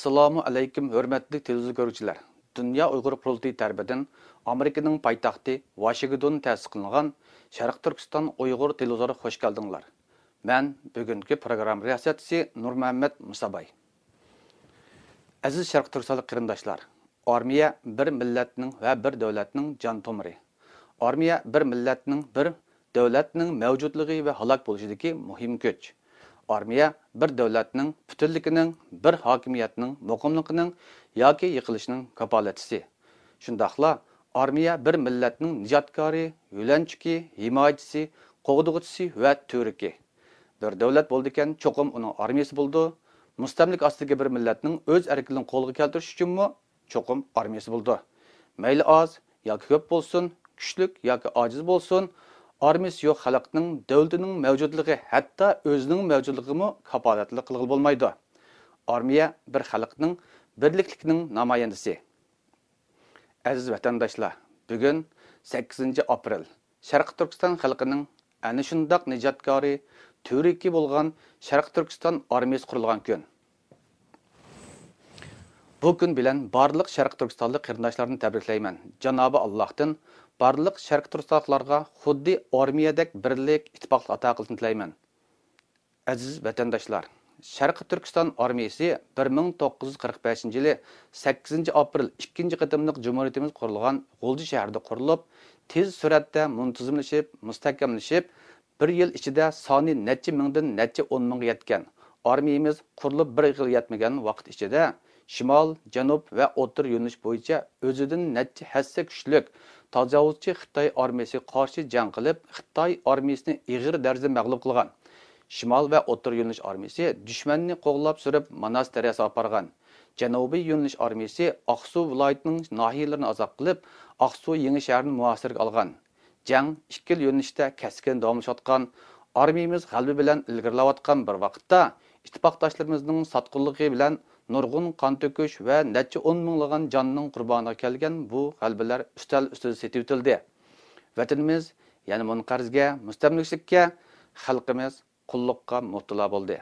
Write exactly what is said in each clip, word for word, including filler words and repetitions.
ئەسسالامۇ ئەلەيكۇم، ھۆرمەتلىك تېلېۋىزور كۆرگۈچىلەر! دۇنيا ئۇيغۇر قۇرۇلتىيى تەرىپىدىن ئامېرىكىنىڭ پايتەختى ۋاشىنگتوندا تەسىس قىلىنغان شەرقىي تۈركىستان ئۇيغۇر تېلېۋىزورىغا خۇش كەلدىڭلار. مەن بۈگۈنكى پروگرامما رىياسەتچىسى نۇرمۇھەممەت مۇساباي. ئەزىز شەرقىي تۈركىستانلىق قېرىنداشلار! ئارمىيە بىر مىللەتنىڭ ۋە بىر دۆلەتنىڭ جان تومۇرى. ئارمىيە بىر مىللەتنىڭ، بىر دۆلەتنىڭ مەۋجۇتلۇقى ۋە ھالاك بولۇشىدىكى مۇھىم كۈچ. ئارمىيە بىر دۆلەتنىڭ پۈتۈنلۈكىنىڭ، بىر ھاكىمىيەتنىڭ مۇقىملىقىنىڭ ياكى يىقىلىشىنىڭ كاپالەتچىسى. شۇنداقلا ئارمىيە بىر مىللەتنىڭ نىجاتكارى، يۆلەنچۈكى، ھىمايىچىسى، قوغدىغۇچىسى ۋە تۈۋرۈكى. بىر دۆلەت بولىدىكەن، چوقۇم ئۇنىڭ ئارمىيىسى بولىدۇ. مۇستەملىكە ئاستىدىكى بىر مىللەتنىڭ ئۆز ئەركىنلىكىنى قولغا كەلتۈرۈش ئۈچۈنمۇ چوقۇم ئارمىيىسى بولىدۇ. مەيلى ئاز ياكى كۆپ بولسۇن، كۈچلۈك ياكى ئاجىز بولسۇن، ئارمىيىسى يوق خەلقنىڭ دۆلىتىنىڭ مەۋجۇتلۇقى، ھەتتا ئۆزىنىڭ مەۋجۇتلۇقىغىمۇ كاپالەتلىك قىلغىلى بولمايدۇ. ئارمىيە بىر خەلقنىڭ بىرلىكلىكىنىڭ نامايەندىسى. ئەزىز ۋەتەنداشلار، بۈگۈن سەككىزىنچى ئاپرېل، شەرقىي تۈركىستان خەلقىنىڭ ئەنە شۇنداق نىجاتكارى، تۈۋرۈكى بولغان شەرقىي تۈركىستان ئارمىيىسى قۇرۇلغان كۈن. بۇ كۈن بىلەن بارلىق شەرقىي تۈركىستانلىق قېرىنداشلارنى تەبرىكلەيمەن. جانابى ئاللاھتىن بارلىق شەرقىي تۈركىستانلىقلارغا خۇددى ئارمىيەدەك بىرلىك، ئىتتىپاقلىق ئاتا قىلىشىنى تىلەيمەن. ئەزىز ۋەتەنداشلار، شەرقىي تۈركىستان ئارمىيىسى بىر مىڭ توققۇز يۈز قىرىق بەشىنچى يىلى سەككىزىنچى ئاپرېل ئىككىنچى قېتىملىق جۇمھۇرىيىتىمىز قۇرۇلغان غۇلجا شەھىرىدە قۇرۇلۇپ، تېز سۈرئەتتە مۇنتىزىملىشىپ، مۇستەھكەملىشىپ، بىر يىل ئىچىدە سانى نەچچە مىڭدىن نەچچە ئون مىڭغا يەتكەن ئارمىيىمىز قۇرۇلۇپ بىر يىلغا يەتمىگەن ۋاقىت ئىچىدە، شىمال، جەنۇب ۋە ئوتتۇرا يۆنىلىش بويىچە ئۆزىدىن نەچچە ھەسسە كۈچلۈك، تاجاۋۇزچى خىتاي ئارمىيىسىگە قارشى جەڭ قىلىپ، خىتاي ئارمىيىسىنى ئېغىر دەرىجىدە مەغلۇپ قىلغان. شىمال ۋە ئوتتۇرا يۆنىلىش ئارمىيىسى دۈشمەننى قوغلاپ سۈرۈپ، ماناس دەرياسىغا ئاپارغان. جەنۇبىي يۆنىلىش ئارمىيىسى ئاقسۇ ۋىلايىتىنىڭ ناھىيىلىرىنى ئازاد قىلىپ، ئاقسۇ يېڭى شەھىرىنى مۇھاسىرىگە ئالغان. جەڭ ئىككىلا يۆنىلىشتە كەسكىن داۋاملىشىۋاتقان. ئارمىيىمىز غەلىبە بىلەن ئىلگىرىلەۋاتقان بىر ۋاقىتتا، ئىتتىپاقداشلىرىمىزنىڭ ساتقىنلىقى بىلەن نۇرغۇن قان تۆكۈش ۋە نەچچە ئون مىڭلىغان جاننىڭ قۇربانىغا كەلگەن بۇ غەلىبىلەر ئۈستەل ئۈستىدە سېتىۋېتىلدى. ۋەتىنىمىز يەنە مۇنقەرزگە، مۇستەملىكىچىلىككە، خەلقىمىز قۇللۇققا مۇپتىلا بولدى.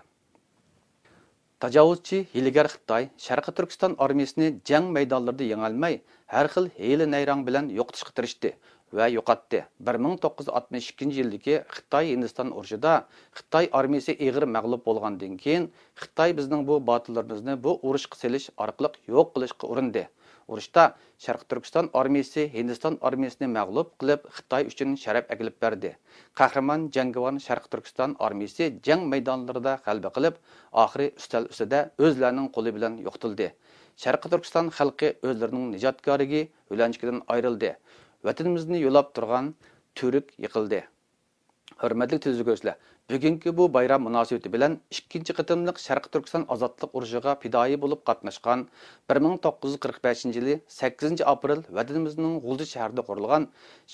تاجاۋۇزچى، ھىيلىگەر خىتاي شەرقىي تۈركىستان ئارمىيىسىنى جەڭ مەيدانلىرىدا يېڭەلمەي، ھەر خىل ھىيلە-نەيرەڭ بىلەن يوقىتىشقا تىرىشتى ۋە يوقاتتى. بىر مىڭ توققۇز يۈز ئاتمىش ئىككىنچى يىلدىكى خىتاي-ھىندىستان ئۇرۇشىدا خىتاي ئارمىيىسى ئېغىر مەغلۇپ بولغاندىن كېيىن، خىتاي بىزنىڭ بۇ باتۇرلىرىمىزنى بۇ ئۇرۇشقا سېلىش ئارقىلىق يوق قىلىشقا ئۇرۇندى. ئۇرۇشتا شەرقىي تۈركىستان ئارمىيىسى ھىندىستان ئارمىيىسىنى مەغلۇپ قىلىپ، خىتاي ئۈچۈن شەرەپ ئەكېلىپ بەردى. قەھرىمان جەڭگىۋار شەرقىي تۈركىستان ئارمىيىسى جەڭ مەيدانلىرىدا غەلىبە قىلىپ، ئاخىرى ئۈستەل ئۈستىدە ئۆزلەرنىڭ قولى بىلەن يوقىتىلدى. شەرقىي تۈركىستان خەلقى ئۆزلىرىنىڭ نىجاتكارىگە، يۆلەنچۈكىدىن ئايرىلدى. ۋەتىنىمىزنى يۆلەپ تۇرغان تۈۋرۈك يىقىلدى. ھۆرمەتلىك تېلېۋىزور كۆرگۈچىلەر، بۈگۈنكى بۇ بايرام مۇناسىۋىتى بىلەن ئىككىنچى قېتىملىق شەرقىي تۈركىستان ئازادلىق ئۇرۇشىغا پىدائىي بولۇپ قاتناشقان، بىر مىڭ توققۇز يۈز قىرىق بەشىنچى يىلى سەككىزىنچى ئاپرېل ۋەتىنىمىزنىڭ غۇلجا شەھىرىدە قۇرۇلغان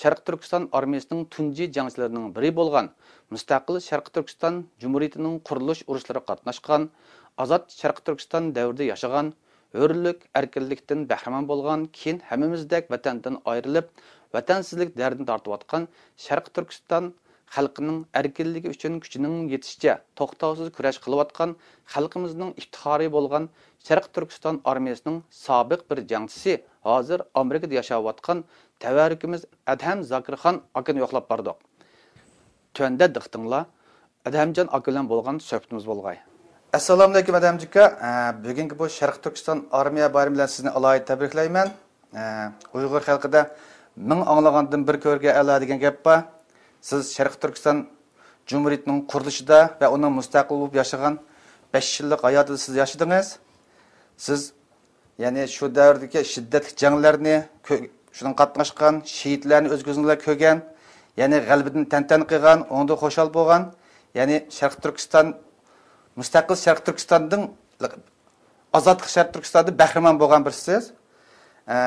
شەرقىي تۈركىستان ئارمىيىسىنىڭ تۇنجى جەڭچىلىرىنىڭ بىرى بولغان، مۇستەقىل شەرقىي تۈركىستان جۇمھۇرىيىتىنىڭ قۇرۇلۇش ئۇرۇشلىرىغا قاتناشقان، ئازاد شەرقىي تۈركىستان دەۋرىدە ياشىغان، ھۆرلۈك، ئەركىنلىكتىن بەھرىمەن بولغان، كېيىن ھەممىمىزدەك ۋەتەندىن ئايرىلىپ، ۋەتەنسىزلىك دەردىنى تارتىۋاتقان شەرقىي تۈركىستان خەلقىنىڭ ئەركىنلىكى ئۈچۈن كۈچىنىڭ يېتىشىچە توختاۋسىز كۈرەش قىلىۋاتقان خەلقىمىزنىڭ ئىپتىخارى بولغان شەرقىي تۈركىستان ئارمىيىسىنىڭ سابىق بىر جەڭچىسى، ھازىر ئامېرىكىدا ياشاۋاتقان تەۋەررۈكىمىز ئەدھەم زاكىرخان ئاكىنى يوقلاپ باردۇق. تۆۋەندە دىققىتىڭلار ئەدھەمجان ئاكا بىلەن بولغان سۆھبىتىمىز بولغاي. ئەسسالامۇئەلەيكۇم ئەدھەمجىكا. ئە، بۈگۈنكى بۇ شەرقىي تۈركىستان ئارمىيە بايرىمى بىلەن سىزنى ئالاھىدە تەبرىكلەيمەن. ئە، ئۇيغۇر خەلقىدە «مىڭ ئاڭلىغاندىن بىر كۆرگەن ئەلا» دېگەن گەپ بار. سىز شەرقىي تۈركىستان جۇمھۇرىيىتىنىڭ قۇرۇلۇشىدا ۋە ئۇنىڭ مۇستەقىل بولۇپ ياشىغان بەش يىللىق ھاياتىدا سىز ياشىدىڭىز. سىز يەنى شۇ دەۋردىكى شىددەتلىك جەڭلەرنى كۆ-، شۇنىڭغا قاتناشقان، شېھىتلەرنى ئۆز كۆزىڭىز بىلەن كۆرگەن، يەنى غەلىبىدىن تەنتەنە قىلغان، ئۇنىڭدىن خۇشال بولغان، يەنى شەرقىي تۈركىستان، مۇستەقىل شەرقىي تۈركىستاندىن، ئازادلىق شەرقىي تۈركىستاندىن بەھرىمەن بولغان بىرسىز. ئە،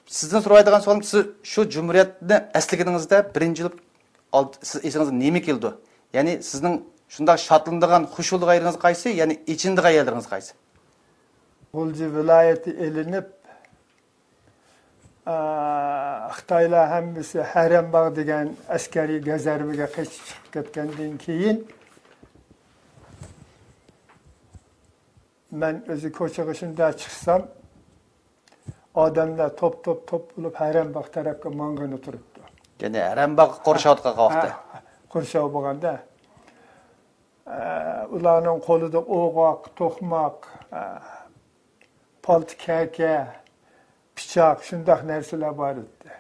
سىزدىن سورايدىغان سوئالىم، سىز شۇ جۇمھۇرىيەتنى ئەسلىگىنىڭىزدە بىرىنچى بولۇپ ئالت-، سىز ئېسىڭىزگە نېمە كېلىدۇ؟ يەنى سىزنىڭ شۇنداق شادلىنىدىغان، خۇش بولىدىغان يېرىڭىز قايسى؟ يەنى ئېچىنىدىغان يەرلىرىڭىز قايسى؟ غۇلجا ۋىلايىتى ئېلىنىپ، ئا، خىتايلار ھەممىسى ھەرەمباغ دېگەن ئەسكەرىي گەزەرۋىگە قېچىپ چىقىپ كەتكەندىن كېيىن، مەن ئۆزى كوچىغا شۇنداق چىقسام، ئادەملەر توپ، توپ، توپ بولۇپ، ھەرەمباغ تەرەپكە ماڭغىلى تۇرۇپتۇ. يەنى ھەرەمباغ قورشاۋاتقان ۋاقتى. ھە، قورشاۋ بولغاندا. ئە، ئۇلارنىڭ قولىدا ئوغاق، توقماق، ئە، پالتا كەكە، پىچاق، شۇنداق نەرسىلەر بار ئىدى.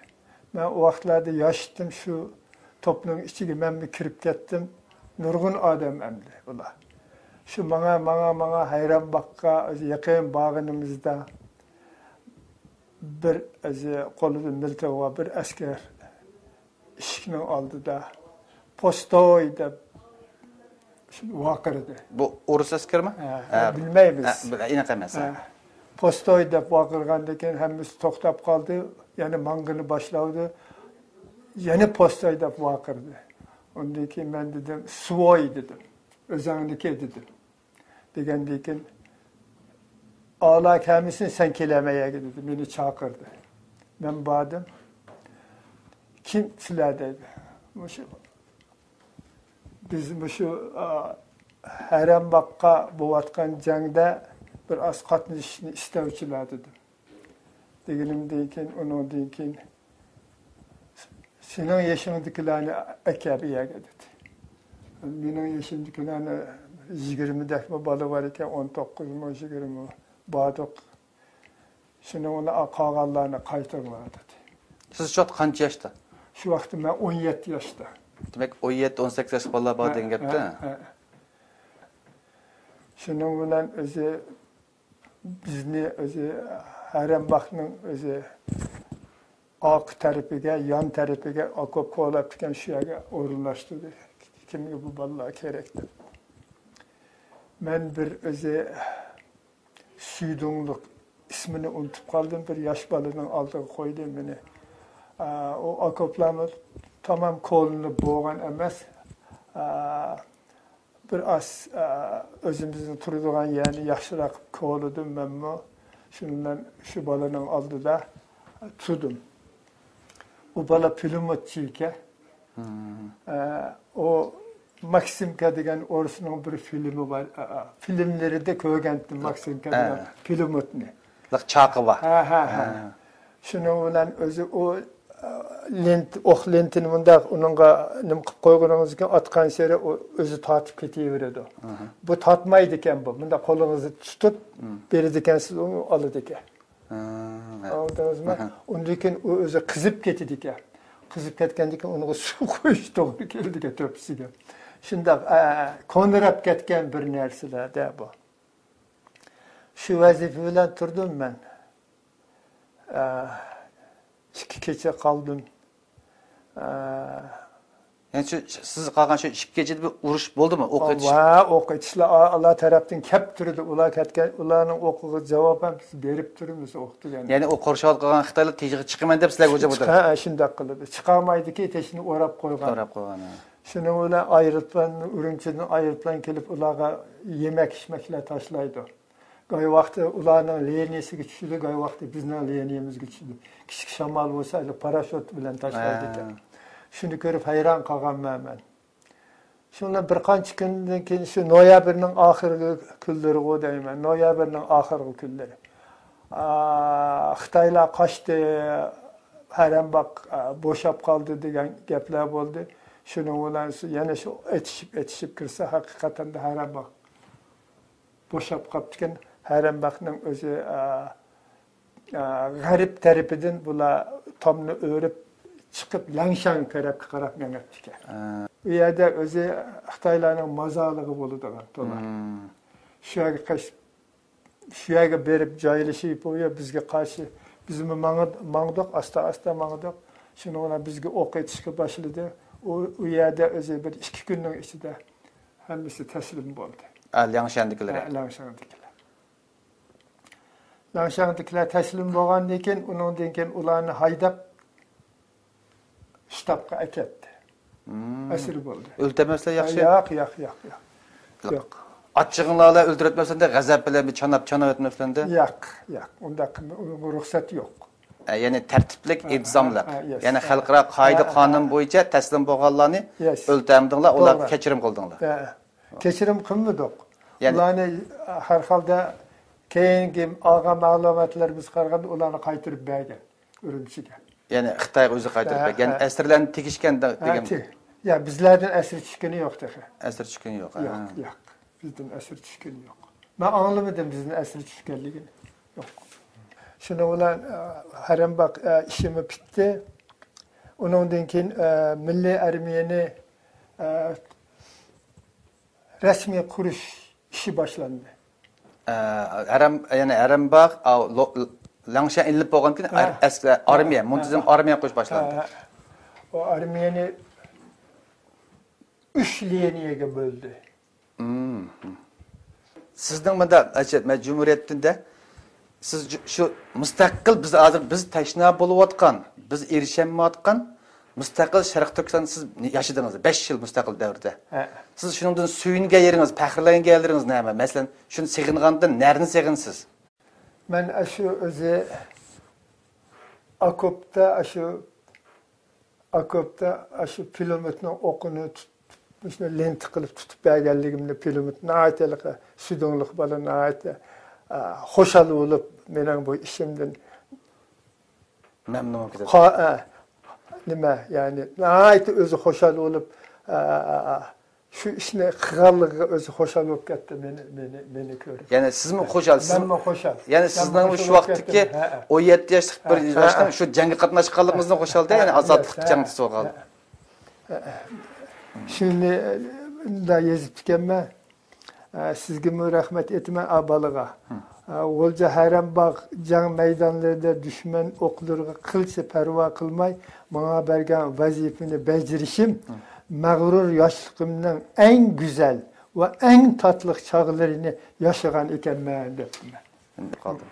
مەن ئۇ ۋاقىتلاردا ياش ئىدىم، شۇ توپنىڭ ئىچىگە مەنمۇ كىرىپ كەتتىم. نۇرغۇن ئادەم ئەمدى ئۇلار. شۇ ماڭا، ماڭا، ماڭا ھەرەمباغقا يېقىن بارغىنىمىزدا، بىر ئۆزى قولىدا مىلتىقى بار بىر ئەسكەر ئىشىكنىڭ ئالدىدا «پوستوي!» دەپ ۋارقىرىدى. بۇ ئورۇس ئەسكەرمۇ؟ ھە، ھە. بىلمەيمىز. ھە، بىل-، ئېنىق ئەمەس، ھە. ھە. «پوستوي!» دەپ ۋارقىرىغاندىن كېيىن ھەممىسى توختاپ قالدى. يەنە ماڭغىنى باشلاۋىدى. يەنە «پوستوي!» دەپ ۋارقىرىدى. ئۇندىن كېيىن مەن دېدىم، «سۋوي!» دېدىم. «ئۆزۈڭنىڭكى» دېدىم. دېگەندىن كېيىن، «ئالا كەلمىسۇن، سەن كېلە مەيەرگە» دېدى، مېنى چاقىردى. مەن باردىم. «كىم سىلەر؟» دېدى. «مۇشۇ، بىز مۇشۇ، ئا، ھەرەمباغقا بولۇۋاتقان جەڭدە بىر ئاز قاتنىشىشنى ئىستەۋچىلەر» دېدىم. دېگىنىمدىن كېيىن، ئۇنىڭدىن كېيىن، «سېنىڭ يېشىڭدىكىلەرنى ئەكەل بۇ يەرگە» دېدى. مېنىڭ يېشىمدىكىلەرنى، يىگىرمىدەكمۇ بالا بار ئىكەن، ئون توققۇزمۇ، يىگىرمە باردۇق. «شۇنىڭ بىلەن قالغانلارنى قايتۇرۇڭلار» دېدى. سىز شۇ ۋاقىت قانچە ياشتا؟ شۇ ۋاقىتتا مەن ئون يەتتە ياشتا. دېمەك، ئون يەتتە، ئون سەككىز ياشلىق بالىلار بار ھە، دېگەن گەپتە. ھە، ھە. شۇنىڭ بىلەن ئۆزى بىزنى ئۆزى ھەرەمباغنىڭ ئۆزى ئارقا تەرىپىگە، يان تەرىپىگە ئوكوپ كولاپ ئىكەن، شۇ يەرگە ئورۇنلاشتۇردى. كىمگە بۇ بالىلار كېرەك دەپ. مەن بىر ئۆزى سۈيدۈڭلۈك، ئىسمىنى ئۇنتۇپ قالدىم، بىر ياش بالىنىڭ ئالدىغا قويدى مېنى. ئا، ئۇ ئوكوپلارمۇ تامام كولىنىپ بولغان ئەمەس. ئا، بىر ئاز، ئا، ئۆزىمىزنىڭ تۇرىدىغان يەرنى ياخشىراق كولىدىم مەنمۇ. شۇنىڭ بىلەن شۇ بالىنىڭ ئالدىدا تۇردۇم. ئۇ بالا پىلىموتچى ئىكەن. ئا، ئۇ ماكسىمكا دېگەن ئورۇسنىڭ بىر فىلىمى بار. ئا، ئا، فىلىملىرىدە كۆرگەنتىم ماكسىمكا دېگەن پىلىموتنى. لىق چاقى بار. ھە، ھە، ھە. ھە. شۇنىڭ بىلەن ئۆزى ئۇ، ئا، لېنت-، ئوق لېنتىنى مۇنداق ئۇنىڭغا نېمە قىلىپ قويغىنىڭىزدىن كېيىن ئاتقانسېرى ئۇ ئۆزى تارتىپ كېتىۋېرىدۇ. ئاھا. بۇ تارتمايدىكەن بۇ. مۇنداق قولىڭىزنى تۇتۇپ بېرىدىكەنسىز، ئۇ ئالىدىكەن. ھە. ئاڭلىدىڭىزمۇ؟ ئاھا. ئۇندىن كېيىن ئۇ ئۆزى قىزىپ كېتىدىكەن. قىزىپ كەتكەندىن كېيىن ئۇنىڭغا سۇ قۇيۇش توغرا كېلىدىكەن تۆپىسىگە. شۇنداق، ئە، كونىراپ كەتكەن بىر نەرسىلەردە بۇ. شۇ ۋەزىپە بىلەن تۇردۇم مەن. ئە، ئىككى كېچە قالدىم. ئە، يەنى شۇ، سىز قالغان شۇ ئىككى كېچىدە بىر ئۇرۇش بولدىمۇ؟ ئوق ئېتىش؟ ۋە، ئوق ئېتىشلار ئا-، ئاللا تەرەپتىن كەپ تۇرىدۇ. ئۇلار كەتكەن، ئۇلارنىڭ ئوقىغا جاۋابەن بىز بېرىپ تۇرىمىز ئوق دېگەن. يەنى ئۇ قورشاۋاتقان خىتايلار تېشىغا چىقىمەن دەپ سىلەرگە ھۇجۇم قىلىدۇ؟ ھە، شۇنداق قىلىدۇ. چىقالمايدىكى، تېشىنى ئوراپ قويغان. ئوراپ قويغان، ھە. شۇنىڭ بىلەن ئايروپىلان، ئۈرۈمچىدىن ئايروپىلان كېلىپ، ئۇلارغا يېمەك، ئىچمەكلەر تاشلايدۇ. گاي ۋاقتى ئۇلارنىڭ لىنىيىسىگە چۈشىدۇ، گاي ۋاقتى بىزنىڭ لىنىيىمىزگە چۈشىدۇ. كىچىك شامال بولسا، ھەلى پاراشوت بىلەن تاشلايدىكەن. ھە. شۇنى كۆرۈپ ھەيران قالغانمەن مەن. شۇنىڭ بىر قانچە كۈندىن كېيىن، شۇ نويابىرنىڭ ئاخىرقى كۈنلىرىغۇ دەيمەن، نويابىرنىڭ ئاخىرقى كۈنلىرى. ئا، خىتايلار قاچتى، ھەرەمباغ، ئا، بوشاپ قالدى دېگەن گەپلەر بولدى. شۇنىڭ بىلەن شۇ، يەنە شۇ ئېتىشىپ، ئېتىشىپ كىرسە، ھەقىقەتەن دە ھەرەمباغ بوشاپ قاپتىكەن. ھەرەمباغنىڭ ئۆزى، ئا، ئا، غەرب تەرىپىدىن بۇلار تامنى ئۆرۈپ چىقىپ، لەڭشاڭ تەرەپكە قاراپ مېڭىپتىكەن. ھە. ئۇ يەردە ئۆزى خىتايلارنىڭ مازارلىقى بولىدىغان تولا. مم. شۇ يەرگە قاچ-، شۇ يەرگە بېرىپ جايلىشىپ، ئۇ يەر بىزگە قارشى، بىزمۇ ماڭ-، ماڭدۇق، ئاستا-ئاستا ماڭدۇق. شۇنىڭ بىلەن بىزگە ئوق ئېتىشقا باشلىدى. ئۇ، ئۇ يەردە ئۆزى بىر ئىككى كۈننىڭ ئىچىدە ھەممىسى تەسلىم بولدى. ئا، لياڭشەندىكىلىرى. ھە، لياڭشەندىكىلەر. لياڭشەندىكىلەر تەسلىم بولغاندىن كېيىن، ئۇنىڭدىن كېيىن ئۇلارنى ھايداپ، شتابقا ئەكەتتى. مم. ئەسىر بولدى. ئۆلتۈرمەسلەر ياخشى. ياق، ياق، ياق، ياق. ياق. ئاچچىقىڭلار بىلەن ئۆلتۈرۈۋەتمەسلەندە، غەزەپ بىلەن بىر چاناپ، چاناپ ئەتمەسلەندە. ياق، ياق. ئۇنداق قىلما، ئۇنىڭغا رۇخسەت يوق. ئە، يەنى تەرتىپلىك، ھە، ئىنتىزاملىق. ھە، ھە، يەس. يەنى ھە، خەلقئارا ھە، قائىدە ھە، قانۇن ھە. بويىچە تەسلىم بولغانلارنى يەس. ئۆلتۈرمىدىڭلار، ئۇلارغا توغرا. كەچۈرۈم قىلدىڭلار. ھە. كەچۈرۈم قىلمىدۇق. يەنى ئۇلارنى ھەر ھالدا كېيىنكى ئالغان مەلۇماتلىرىمىزغا قارىغاندا، ئۇلارنى قايتۇرۇپ بەرگەن ئۈرۈمچىگە. يەنى خىتايغا ئۆزى قايتۇرۇپ ھە، بەرگەن. يەنى ھە. ئەسىرلەرنى تېگىشكەن دە-، ھە، دېگەن. تى-، يا، بىزلەردىن ئەسىر چۈشكىنى يوق تېخى. ئەسىر چۈشكىنى يوق، يوق، ھە. يوق. بىزدىن ئەسىر چۈشكىنى يوق. مەن ئاڭلىمىدىم بىزدىن ئەسىر چۈشكەنلىكىنى. يوق. شۇنىڭ بىلەن، ئە، ھەرەمباغ، ئە، ئىشىمۇ پۈتتى. ئۇنىڭدىن كېيىن، ئە، مىللىي ئارمىيەنى، ئە، رەسمىي قۇرۇش ئىشى باشلاندى. ئە، ھەرەم، يەنى ھەرەمباغ، ئا، لو-، لياڭشان ئېلىنىپ بولغاندىن كېيىن ھە. ئەر-، ئەسكەر، ئارمىيە، ھە. مۇنتىزىم ھە. ئارمىيە قۇرۇش باشلاندى. ھە، ھە. ئۇ ئارمىيەنى ئۈچ لىنىيەگە بۆلدى. مم. سىزنىڭ مۇنداق، ئەجەب، مەن جۇمھۇرىيەتتىن دە، سىز جۇ-، شۇ مۇستەقىل، بىز ھازىر، بىز تەشنا بولۇۋاتقان، بىز ئېرىشەلمەيۋاتقان مۇستەقىل شەرقىي تۈركىستاندا سىز ياشىدىڭىز، بەش يىل مۇستەقىل دەۋرىدە. ھە. سىز شۇنىڭدىن سۆيۈنگەن يېرىڭىز، پەخىرلەنگەن يېرىڭىز نېمە؟ مەسىلەن، شۇنى سېغىنغاندا نەرىنى سېغىنىسىز؟ مەن ئاشۇ ئۆزى ئوكوپتا، ئاشۇ ئوكوپتا ئاشۇ پىلىموتنىڭ ئوقىنى تۇتۇپ، مۇشۇنى لېنتا قىلىپ تۇتۇپ بەرگەنلىكىمدە پىلىموت ناھايىتى ھېلىقى سۈدۈڭلۈق بالا ناھايىتى، ئا، خۇشال بولۇپ، مېنىڭ بۇ ئىشىمدىن مەمنۇن بولۇپ كېتىدۇ. قا-، ئە، نېمە، يەنى ناھايىتى ئۆزى خۇشال بولۇپ، ئە، ئە، ئە، شۇ ئىشنى قىلغانلىقىغا ئۆزى خۇشال بولۇپ كەتتى مېنى، مېنى، مېنى كۆرۈپ. يەنى سىزمۇ خۇشال، سىز مەنمۇ خۇشال. يەنى مەنمۇ سىزنىڭ خۇشال شۇ بولۇپ ۋاقىتتىكى كەتتىم. ھە، ھە. ئون يەتتە ياشلىق بىر ھە، ھە، ياشنىڭ ھە. شۇ جەڭگە قاتناشقانلىقىڭىزدىن خۇشال-دە، ھە، يەنى ئازادلىق ھە، جەڭدىسى بولغان. ھە، ھە. شۇنى، ئە، مۇنداق يېزىپتىكەنمەن. ئە، سىزگىمۇ رەھمەت ئېيتىمەن، ئا بالىغا. ھە. ئە، غۇلجا ھەرەمباغ جەڭ مەيدانلىرىدا دۈشمەن ئوقلىرىغا قىلچە پەرۋا قىلماي، ماڭا بەرگەن ۋەزىپىنى بەجىرىشىم ھە. مەغرۇر ياشلىقىمنىڭ ئەڭ گۈزەل ۋە ئەڭ تاتلىق چاغلىرىنى ياشىغان ئىكەنمەن، دەپتىمەن. ئەمدى قالدى.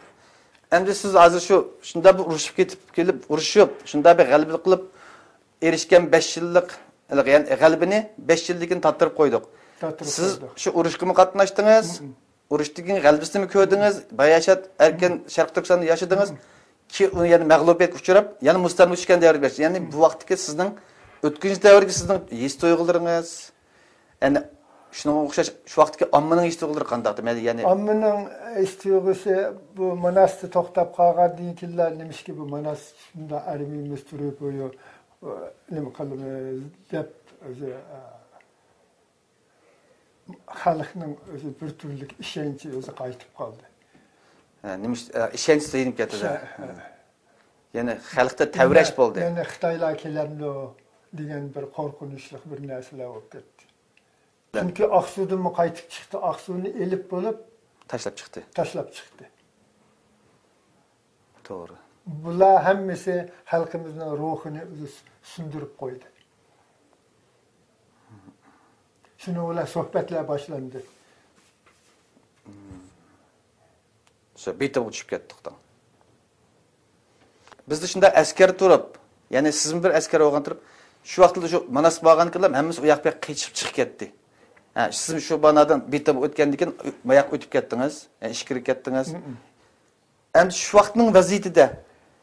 ئەمدى سىز ھازىر شۇ، شۇنداق بىر ئۇرۇشۇپ كېتىپ، كېلىپ، ئۇرۇشۇپ، شۇنداق بىر غەلىبە قىلىپ، ئېرىشكەن بەش يىللىق، يەنى غەلىبىنى بەش يىلدىن كېيىن تارتتۇرۇپ قويدۇق. تارتتۇرۇپ سىز قويدۇق. شۇ ئۇرۇشقىمۇ قاتناشتىڭىز، مم. ئۇرۇشتىن كېيىن غەلىبىسىنىمۇ كۆردىڭىز، باياشات ئەركىن مم. شەرقىي تۈركىستاندا ياشىدىڭىز. مم. كېيىن ئۇ يەنە مەغلۇبىيەتكە ئۇچراپ، يەنە مۇستەملىكىگە چۈشكەن دەۋرگە بېرىش. يەنى مم. بۇ ۋاقىتتىكى سىزنىڭ ئۆتكۈنچى دەۋرگە سىزنىڭ ھېس تۇيغۇلىرىڭىز، يەنى شۇنىڭغا ئوخشاش شۇ ۋاقىتتىكى ئاممىنىڭ ھېس تۇيغۇلىرى قانداق؟ دېمەك، يەنى ئاممىنىڭ ھېس تۇيغۇسى بۇ ماناستا توختاپ قالغاندىن كېيىنلا نېمىشقا بۇ ماناس شۇنداق ئارمىيىمىز تۇرۇپ، بۇ، نېمە قىلىمىز دەپ ئۆزى، خەلقنىڭ ئۆزى بىر تۈرلۈك ئىشەنچى ئۆزى قايتىپ قالدى. ھە، نېمە ئىش-، ئە، ئىشەنچ سۆيۈنۈپ كەتتى-دە. ئىشە-، ھە. يەنى خەلقتە تەۋرەش يەنە، بولدى. يەنە خىتايلار كېلەمدۇ دېگەن بىر قورقۇنچلۇق بىر نەرسىلەر بولۇپ كەتتى. چۈنكى ئاقسۇدىنمۇ قايتىپ چىقتى، ئاقسۇنى ئېلىپ بولۇپ تاشلاپ چىقتى. تاشلاپ چىقتى. توغرا. بۇلار ھەممىسى خەلقىمىزنىڭ روھىنى ئۆزى سۇندۇرۇپ قويدى. شۇنىڭ بىلەن سۆھبەتلەر باشلاندى. شۇ بىتىمغا چۈشۈپ كەتتۇق دەڭ. بىزدە شۇنداق ئەسكەر تۇرۇپ، يەنى سىزمۇ بىر ئەسكەر بولغان تۇرۇپ، شۇ ۋاقىتتا شۇ ماناس بارغان كېلىپ ھەممىسى ئۇ ياققا كېچىپ چىقىپ كەتتى. ھە، سىزمۇ شۇ بانادىن بىتىم ئۆتكەندىن كېيىن ماياققا ئۆتۈپ كەتتىڭىز، ھە، ئىچكىرى كەتتىڭىز. مم. ئەمدى شۇ ۋاقىتنىڭ ۋەزىيىتىدە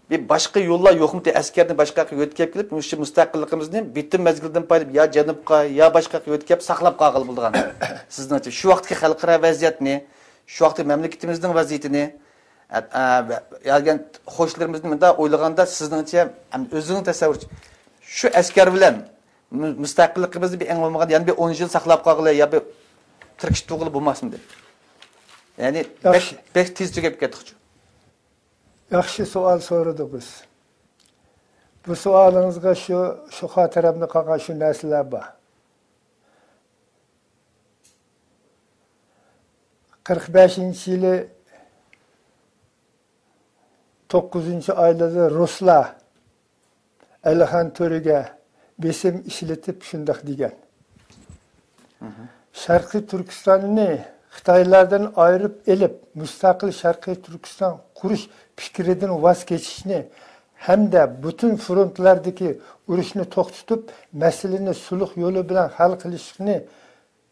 بىر باشقا يوللار يوقمىدى؟ ئەسكەرنى باشقا ياققا يۆتكەپ كېلىپ، مۇشۇ مۇستەقىللىقىمىزنى بىتىم مەزگىلىدىن پايلاپ يا جەنۇبقا، يا باشقا ياققا يۆتكەپ ساقلاپ قالغىلى بولىدىغان. سىزنىڭچە شۇ ۋاقىتتىكى خەلقئارا ۋەزىيەتنى، شۇ ۋاقىتتىكى مەملىكىتىمىزنىڭ ۋەزىيىتىنى، ئە، ئە، يا دېگەن قوشنىلىرىمىزنى مۇنداق ئويلىغاندا سىزنىڭچە، ئەمدى ئۆزىڭىز تەسەۋۋۇر، شۇ ئەسكەر بىلەن مۇ-، مۇستەقىللىقىمىزنى بىر ئەڭ بولمىغاندا يەنە بىر ئون يىل ساقلاپ قالغىلى يا بىر تىركىشىپ تۇرغىلى بولماسمىدى؟ يەنى بەك، ياخشى. بەك تېز تۈگەپ كەتتۇقچۇ؟ ياخشى سوئال سورىدىڭىز. بۇ سوئالىڭىزغا شۇ، شۇ خاتىرەمدە قالغان شۇ نەرسىلەر بار. قىرىق بەشىنچى يىلى توققۇزىنچى ئايلاردا رۇسلار ئەلىخان تۆرىگە بېسىم ئىشلىتىپ شۇنداق دېگەن. شەرقىي تۈركىستاننى خىتايلاردىن ئايرىپ ئېلىپ، مۇستەقىل شەرقىي تۈركىستان قۇرۇش پىكرىدىن ۋاز كېچىشنى ھەمدە پۈتۈن فرونتلاردىكى ئۇرۇشنى توختىتىپ، مەسىلىنى سۇلۇھ يولى بىلەن ھەل قىلىشنى،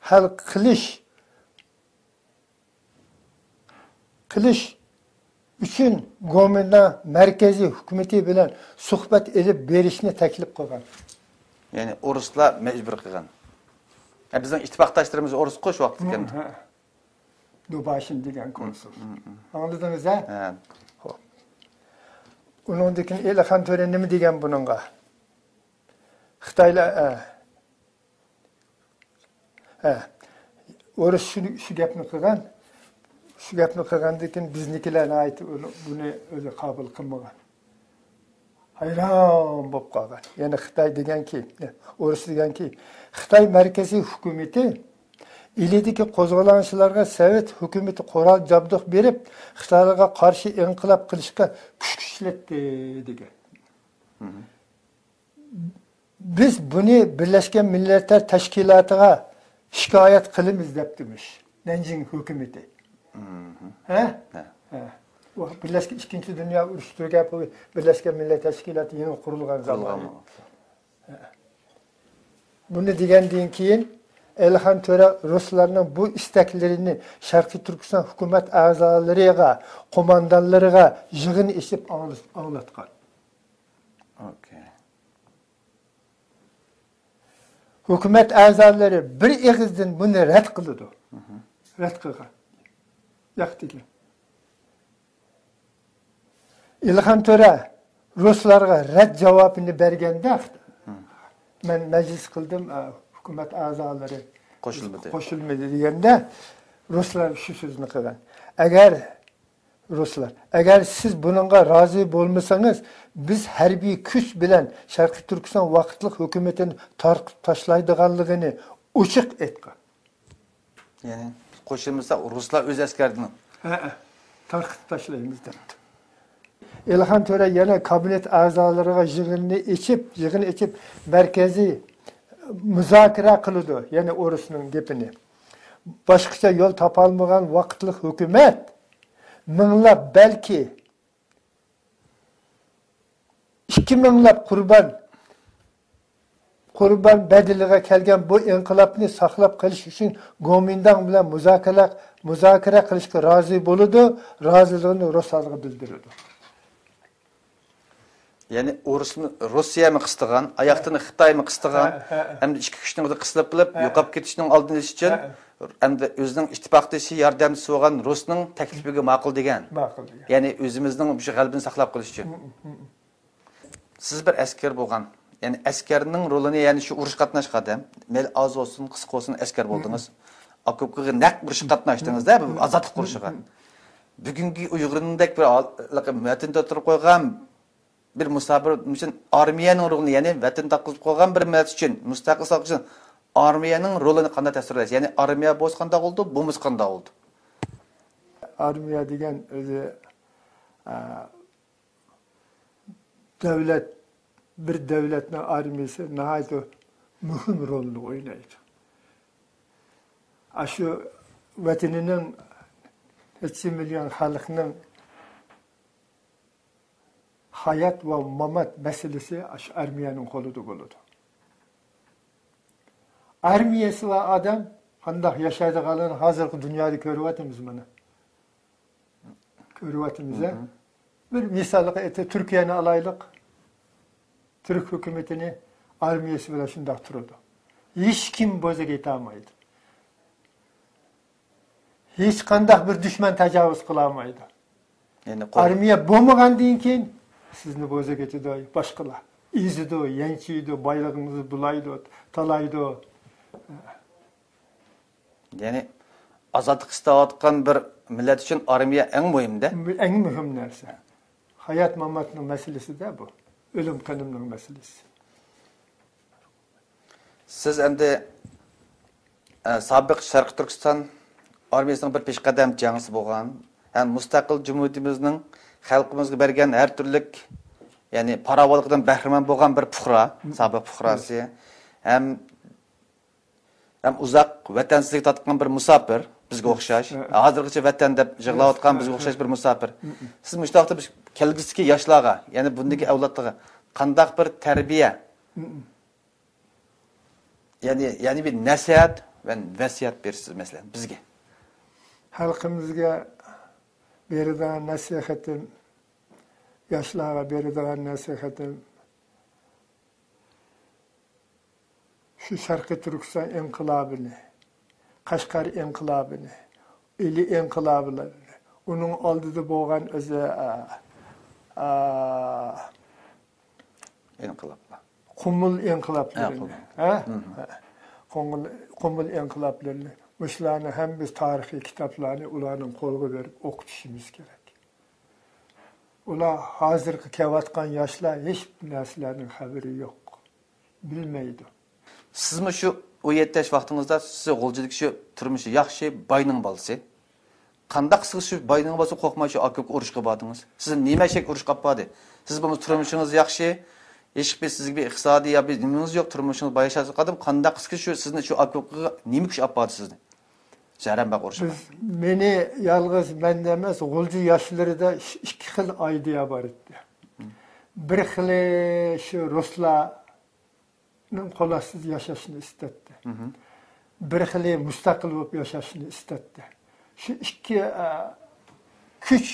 ھەل قىلىش قىلىش ئۈچۈن گومىنداڭ مەركىزىي ھۆكۈمىتى بىلەن سۆھبەت ئېلىپ بېرىشنى تەكلىپ قىلغان. يەنى ئورۇسلار مەجبۇر قىلغان. ھە، بىزنىڭ ئىتتىپاقداشلىرىمىز ئورۇسقۇ شۇ ۋاقىتتا كەلدى. ھە. دۇباشىن دېگەن كونسۇل. ئاڭلىدىڭىز ھە؟ ھە. خوپ. ئۇنىڭدىن كېيىن ئېلىخان تۆرە نېمە دېگەن بۇنىڭغا؟ خىتايلار، ھە. ھە. ئورۇس شۇ، شۇ گەپنى قىلغان. شۇ گەپنى قىلغاندىن كېيىن بىزنىڭكىلەر ناھايىتى ئۇنى، بۇنى ئۆزى قابىل قىلمىغان. ھەيران بولۇپ قالغان. يەنە خىتاي دېگەنكى، ئورۇس دېگەنكى، خىتاي مەركىزىي ھۆكۈمىتى ئىلىدىكى قوزغىلاڭچىلارغا سوۋېت ھۆكۈمىتى قورال جابدۇق بېرىپ، خىتايلارغا قارشى ئىنقىلاب قىلىشقا كۈچ ئىشلەتتى دېگەن. بىز بۇنى بىرلەشكەن مىللەتلەر تەشكىلاتىغا شىكايەت قىلىمىز دەپتىمىش نەنجىڭ ھۆكۈمىتى. ھە؟ ھە. ھە. بۇ بىرلەشكەن ئىككىنچى دۇنيا ئۇرۇشى تۈگەپ، بۇ بىرلەشكەن مىللەت تەشكىلاتى يېڭى قۇرۇلغان زامان. قۇرۇلغان. ھە. بۇنى دېگەندىن كېيىن ئېلىخان تۆرە رۇسلارنىڭ بۇ ئىستەكلىرىنى شەرقىي تۈركىستان ھۆكۈمەت ئەزالىرىغا، قوماندانلىرىغا يىغىن ئېچىپ ئاڭلىتىپ، ئاڭلاتقان. ئوكەي. ھۆكۈمەت ئەزالىرى بىر ئېغىزدىن بۇنى رەت قىلىدۇ. رەت قىلغان. ياق دېگەن. ئېلىخان تۆرە رۇسلارغا رەت جاۋابىنى بەرگەندە، مەن مەجلىس قىلدىم، ئە، ھۆكۈمەت ئەزالىرى قوشۇلمىدى. قوشۇلمىدى دېگەندە، رۇسلار شۇ سۆزنى قىلغان. ئەگەر رۇسلار، ئەگەر سىز بۇنىڭغا رازى بولمىسىڭىز، بىز ھەربىي كۈچ بىلەن شەرقىي تۈركىستان ۋاقىتلىق ھۆكۈمىتىنى تارقىتىپ تاشلايدىغانلىقىنى ئوچۇق ئېيتقان. يەنى قوشۇلمىسا رۇسلار ئۆز ئەسكەرلىرىنى. ھەئە، تارقىتىپ تاشلايمىز دەپتۇ. ئېلىخان تۆرە يەنە كابىنېت ئەزالىرىغا يىغىننى ئېچىپ، يىغىن ئېچىپ، مەركىزىي مۇزاكىرە قىلىدۇ، يەنى ئورۇسنىڭ گېپىنى. باشقىچە يول تاپالمىغان ۋاقىتلىق ھۆكۈمەت مىڭلاپ، بەلكى ئىككى مىڭلاپ قۇربان، قۇربان بەدىلىگە كەلگەن بۇ ئىنقىلابنى ساقلاپ قېلىش ئۈچۈن گومىنداڭ بىلەن مۇزاكىرە، مۇزاكىرە قىلىشقا رازى بولىدۇ، رازىلىقىنى رۇسلارغا بىلدۈرىدۇ. يەنى ئورۇسنى روسىيەمۇ قىستىغان، ئاياقتىن خىتايمۇ قىستىغان، ھە، ھە. ئەمدى ئىككى كۈچنىڭ قىسىلىپ قېلىپ، ھە. يوقاپ كېتىشنىڭ ئالدىنى ئېلىش ئۈچۈن، ھە. ئەمدى ئۆزىنىڭ ئىتتىپاقدىشى، ياردەمچىسى بولغان رۇسنىڭ تەكلىپىگە ماقۇل دېگەن. ماقۇل دېگەن. يەنى ئۆزىمىزنىڭ شۇ غەلىبىنى ساقلاپ قېلىش ئۈچۈن. ھم، ھم. سىز بىر ئەسكەر بولغان، يەنى ئەسكەرنىڭ رولىنى، يەنى شۇ ئۇرۇشقا قاتناشقان ئادەم، مەيلى ئاز بولسۇن، قىسقا بولسۇن، ئەسكەر بولدىڭىز. ئوكوپقا نەق ئۇرۇشقا قاتناشتىڭىز-دە، بۇ ئازادلىق ئۇرۇشىغا. بۈگۈنكى ئۇيغۇرنىڭدەك بىر ھال-، ۋەتەندە تۇرۇپ قويغان بىر مۇساپىر ئۈچۈن ئارمىيەنىڭ رولىنى، يەنى ۋەتەن تاپقۇزۇپ قويغان بىر مىللەت ئۈچۈن، مۇستەقىل ساقلاش ئۈچۈن ئارمىيەنىڭ رولىنى قانداق تەسۋىرلەيسىز؟ يەنى ئارمىيە بولسا قانداق بولىدۇ، بولمىسا قانداق بولىدۇ؟ ئارمىيە دېگەن ئۆزى، ئە، دۆلەت، بىر دۆلەتنىڭ ئارمىيىسى ناھايىتى مۇھىم رولنى ئوينايدۇ. ئاشۇ ۋەتىنىنىڭ نەچچە مىليون خەلقنىڭ ھايات ۋە مامات مەسىلىسى ئاشۇ ئارمىيەنىڭ قولىدا بولىدۇ. ئارمىيەسى بار ئادەم قانداق ياشايدىغانلىقىنى ھازىرقى دۇنيادا كۆرۈۋاتىمىز مانا. كۆرۈۋاتىمىز، ھە؟ بىر مىسالغا ئېيتىپ، تۈركىيەنى ئالايلىق. تۈرك ھۆكۈمىتىنى ئارمىيەسى بىلەن شۇنداق تۇرىدۇ. ھېچكىم بوزەك ئېتەلمەيدۇ. ھېچقانداق بىر دۈشمەن تاجاۋۇز قىلالمايدۇ. يەنى قول- ئارمىيە بولمىغاندىن كېيىن سىزنى بوزەك ئېتىدۇ باشقىلار. ئېزىدۇ، يانچۇيدۇ، بايلىقىڭىزنى بۇلايدۇ، تالايدۇ. يەنى ئازادلىق ئىستەۋاتقان بىر مىللەت ئۈچۈن ئارمىيە ئەڭ مۇھىم-دە. ئەڭ مۇھىم نەرسە. ھايات-ماماتنىڭ مەسىلىسى-دە بۇ. ئۆلۈم-قېنىمنىڭ مەسىلىسى. سىز ئەمدى، ئە، سابىق شەرقىي تۈركىستان ئارمىيەسىنىڭ بىر پېشقەدەم جەڭچىسى بولغان ھەم مۇستەقىل جۇمھۇرىيىتىمىزنىڭ خەلقىمىزگە بەرگەن ھەر تۈرلۈك، يەنى پاراۋانلىقىدىن بەھرىمەن بولغان بىر پۇقرا، سابىق پۇقراسى ھەم ھەم ئۇزاق ۋەتەنسىزلىك تارتقان بىر مۇساپىر، بىزگە ئوخشاش. ھە. ھازىرغىچە ۋەتەن دەپ يىغلاۋاتقان ھە، بىزگە ھە. ئوخشاش بىر مۇساپىر. ھە، ھە. سىز مۇشۇ ۋاقىتتا بىز كەلگۈسىدىكى ياشلارغا، يەنى بۇندىكى ئەۋلادلارغا قانداق بىر تەربىيە، ھە، ھە. يەنى، يەنى بىر نەسىھەت ۋە ۋەسىيەت بېرىسىز، مەسىلەن، بىزگە؟ خەلقىمىزگە بېرىدىغان نەسىھەتىم، ياشلارغا بېرىدىغان نەسىھەتىم، شۇ شەرقىي تۈركىستان ئىنقىلابىنى، قەشقەر ئىنقىلابىنى، ئىلى ئىنقىلابىلىرىنى، ئۇنىڭ ئالدىدا بولغان ئۆزى، ئا، ئا، ئىنقىلابلار. قۇمۇل ھە، ئىنقىلابلىرىنى، قۇمۇل. ھە؟ مم. قۇمۇل، قۇمۇل ئىنقىلابلىرىنى، مۇشۇلارنى ھەممىمىز تارىخىي كىتابلارنى ئۇلارنىڭ قولىغا بېرىپ ئوقۇتۇشىمىز كېرەك. ئۇلار ھازىرقى كېلىۋاتقان ياشلار ھېچ نەرسىلەرنىڭ خەۋىرى يوق. بىلمەيدۇ. سىزمۇ شۇ ئون يەتتە ياش ۋاقتىڭىزدا سىز غۇلجىدىكى شۇ تۇرمۇشى ياخشى باينىڭ بالىسى. قانداق سىز شۇ باينىڭ بالىسى قورقماي شۇ ئاكا ئۇكا ئۇرۇشقا باردىڭىز؟ سىز نېمە ئىشەك ئۇرۇشقا ئاپاردى؟ سىز بولمىسا تۇرمۇشىڭىز ياخشى، ھېچبىر سىزگە بىر ئىقتىسادىي يا بىر نېمىڭىز يوق، تۇرمۇشىڭىز باياشاتقان ئادەم، قانداق قىلسا شۇ سىزنى شۇ ئاكا ئۇكىغا نېمە كۈچ ئاپاردى سىزنى؟ زەرەن بەك ئۇرۇشقا. بىز، مېنى يالغۇز مەندە ئەمەس، غۇلجا ياشلىرىدا ئىش-، ئىككى خىل ئايدىيە بار ئىدى. بىر خىلى شۇ رۇسلار قول ئاستىدا ياشاشنى ئىستەتتى. مهم. بىر خىلى مۇستەقىل بولۇپ ياشاشنى ئىستەتتى. شۇ ئىككى، ئە، كۈچ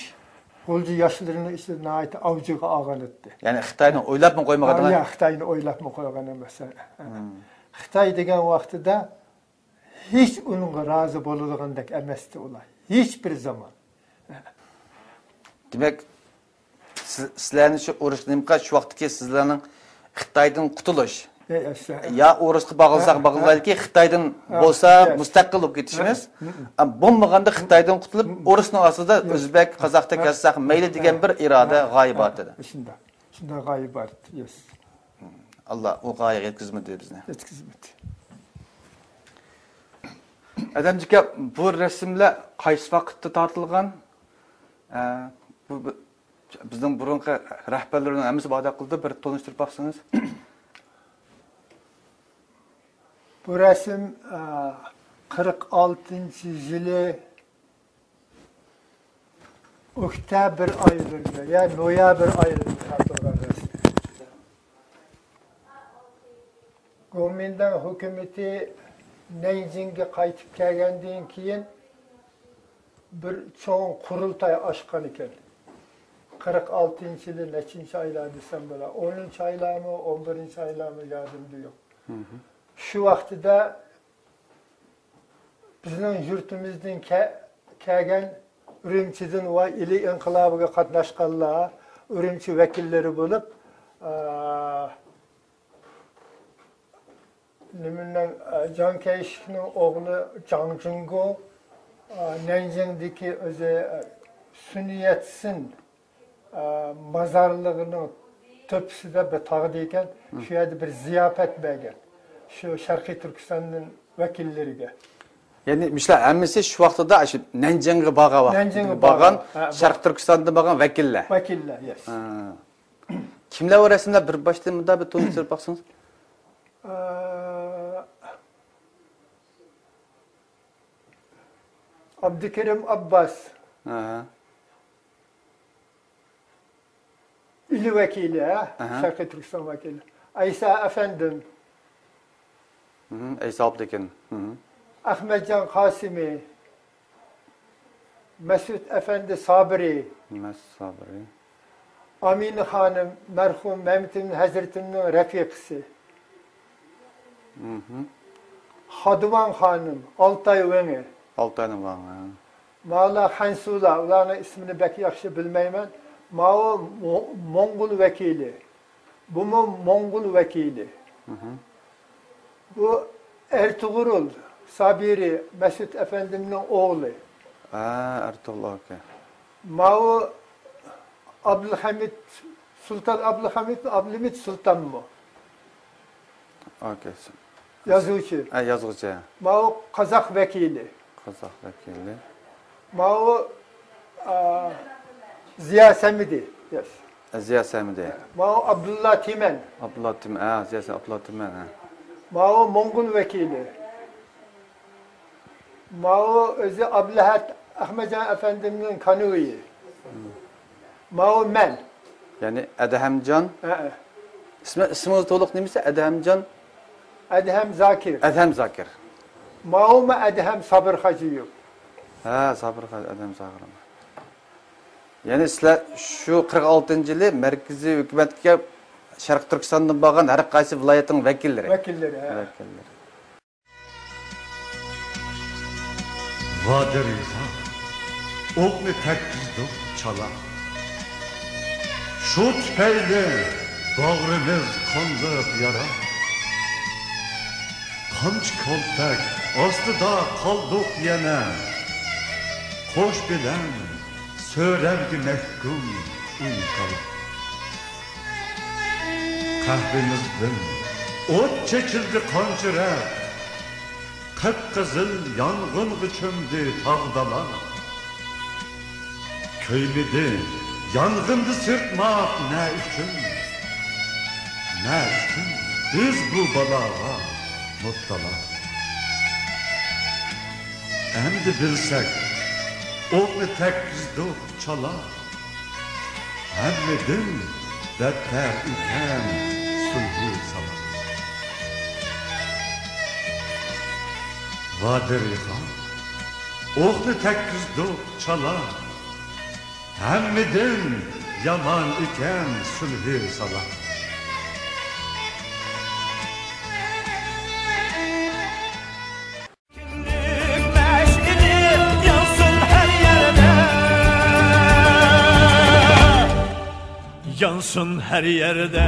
غۇلجا ياشلىرىنىڭ ئىچىدە ناھايىتى ئاۋجىغا ئالغان ئىدى. يەنى خىتاينى ئويلاپمۇ قويمىغان؟ ھە، يا، خىتاينى ئويلاپمۇ قويغان ئەمەس. مم. خىتاي دېگەن ۋاقتىدا ھېچ ئۇنىڭغا رازى بولىدىغاندەك ئەمەستى ئۇلار. ھېچ بىر زامان. دېمەك، سىز، سىلەرنى شۇ ئۇرۇش نېمە قىلغان، شۇ ۋاقىتتىكى سىزلەرنىڭ خىتايدىن قۇتۇلۇش، ئە، ئەسلى. يا ئورۇسقا باغلىساق ھە، باغلايلىكى، ھە. خىتايدىن ھە، بولسا يەس. مۇستەقىل بولۇپ كېتىشىمىز. ھە، ھە. ئە، بولمىغاندا خىتايدىن قۇتۇلۇپ، ھە. ئورۇسنىڭ ئاستىدا يەس. ئۆزبەك، قازاق، ھە. كەلسەك مەيلى دېگەن ھە. بىر ئىرادە، ھە. غايە ھە. بار ئىدى. شۇنداق. شۇنداق غايە بار ئىدى. يەس. ئاللا ئۇ غايىگە يەتكۈزمىدى بىزنى. يەتكۈزمىدى. ئادەمجىكە، بۇ رەسىملەر قايسى ۋاقىتتا تارتىلغان؟ ئە، بۇ، بۇ، بىزنىڭ بۇرۇنقى رەھبەرلەرنىڭ ھەممىسى بار دەپ قىلىدۇ، بىر تونۇشتۇرۇپ باقسىڭىز. بۇ رەسىم، ئە، قىرىق ئالتىنچى يىلى ئۆكتەبىر ئايلىرىدا، يا نويابىر ئايلىرىدا تارتىلغان رەسىم. گومىنداڭ ھۆكۈمىتى نەنجىڭگە قايتىپ كەلگەندىن كېيىن، بىر چوڭ قۇرۇلتاي ئاچقان ئىكەن. قىرىق ئالتىنچى يىلى نەچچىنچى ئايلار دېسەم بولا، ئونىنچى ئايلارمۇ، ئون بىرىنچى ئايلارمۇ يادىمدا يوق. مهم. شۇ ۋاقتىدا بىزنىڭ يۇرتىمىزدىن كە-، كەلگەن ئۈرۈمچىدىن ۋە ئىلى ئىنقىلابىغا قاتناشقانلار ئۈرۈمچى ۋەكىللىرى بولۇپ، ئا، نېمىنىڭ، ئا، جاڭ كەيشىكنىڭ ئوغلى جاڭ جۇڭگو، ئا، نەنجىڭدىكى ئۆزى، ئا، سۈنيەتسىن ئا، مازارلىقىنىڭ تۆپىسىدە بىر تاغدا ئىكەن، شۇ يەردە بىر زىياپەت بەرگەن. شۇ شەرقىي تۈركىستاندىن ۋەكىللىرىگە. يەنى مۇشۇلار ھەممىسى شۇ ۋاقتىدا شۇ نەنجىڭغا بارغان ۋاقتىدا نەنجىڭغا بارغان، بارغان. ھە، شەرقىي تۈركىستاندىن بارغان ۋەكىللەر. ۋەكىللەر، يەس. ھە. كىملەر ئۇ رەسىملەر؟ بىر باشتىن مۇنداق بىر تونۇشتۇرۇپ باقسىڭىز. ئا، ئابدۇكېرىم ئابباس. ھە. ئىلى ۋەكىلى، ھە؟ ئەھە. شەرقىي تۈركىستان ۋەكىلى. ئەيسا ئەفەندىم. مم، ئەيسا ئابدۇكېرىم. مم. ئەخمەتجان قاسىمى. مەسئۇد ئەفەندى سابىرى. مەسئۇد سابىرى. ئامىنە خانىم، مەرھۇم مەمتىمىن ھەزرىتىمنىڭ رەپىقىسى. مم. خادىۋان خانىم، ئالتاي ۋېڭى. ئالتاينىڭ ۋېڭى. ماۋۇلار خەنسۇلار، ئۇلارنىڭ ئىسمىنى بەك ياخشى بىلمەيمەن. ماۋۇ مو-، موڭغۇل ۋەكىلى. بۇمۇ موڭغۇل ۋەكىلى. مهم. بۇ ئەرتۇغرۇل سابىرى، مەسئۇد ئەپەندىمنىڭ ئوغلى. ھە، ئەرتۇغرۇل، ئوكەي. ماۋۇ ئابدۇلھەمىد، سۇلتان ئابدۇلھەمىدمۇ، ئابدۇلھەمىد سۇلتانمۇ؟ ئوكەي. يازغۇچى. ھە، يازغۇچى. ماۋۇ قازاق ۋەكىلى. قازاق ۋەكىلى. ماۋۇ، ئا، زىيا سەمىدى. ياش. ھە، زىيا سەمىدى. ماۋۇ ئابدۇللا تىمەن. ئابدۇللا تىمەن، ھە، زىيا سە-، ئابدۇللا تىمەن، ھە. ماۋۇ موڭغۇل ۋەكىلى. ماۋۇ ئۆزى ئابلىھەت ئەخمەتجان ئەپەندىمنىڭ كانۇيى. ماۋۇ مەن. يەنى ئەدھەمجان. ھەئە. ئىسمى، ئىسمىڭىز تولۇق نېمىسى؟ ئەدھەمجان؟ ئەدھەم زاكىر. ئەدھەم زاكىر. ماۋۇمۇ ئەدھەم سابىر خاجىيېۋ. ھە، سابىر خاجى، ئەدھەم زاكىر. يەنى سىلەر شۇ قىرىق ئالتىنچى يىلى مەركىزىي ھۆكۈمەتكە شەرقىي تۈركىستاندىن بارغان ھەر قايسى ۋىلايەتنىڭ ۋەكىللىرى. ۋەكىللىرى، ھە. ۋەكىللىرى. ۋادىر يىغا، ئوقنى تەگكۈزدۇق چالا. شۇ تۈپەيلى باغرىمىز قانلىق يارا. قامچا كالتەك ئاستىدا قالدۇق يەنە. قوش بىلەن سۆرەرگە مەھكۇم ئۇي-كالا. قەھۋىمىزدىن ئوت چېچىلدى قانچە رەت. قىپقىزىل يانغىنغا چۆمدى تاغ-دالا. كۆيمىدى يانغىندا سىرتماق نە ئۈچۈن؟ نە ئۈچۈن بىز بۇ بالاغا مۇپتالا؟ ئەمدى بىلسەك، ئوقنى تەگكۈزدۇق چالا. ھەممىدىن بەتتەر ئىكەن سۈلھى سالا. ۋادىرىغا ئوقنى تەگكۈزدۇق چالا. ھەممىدىن يامان ئىكەن سۈلھى سالا. كىملىك مەشئىلى يانسۇن ھەر يەردە، يانسۇن ھەر يەردە.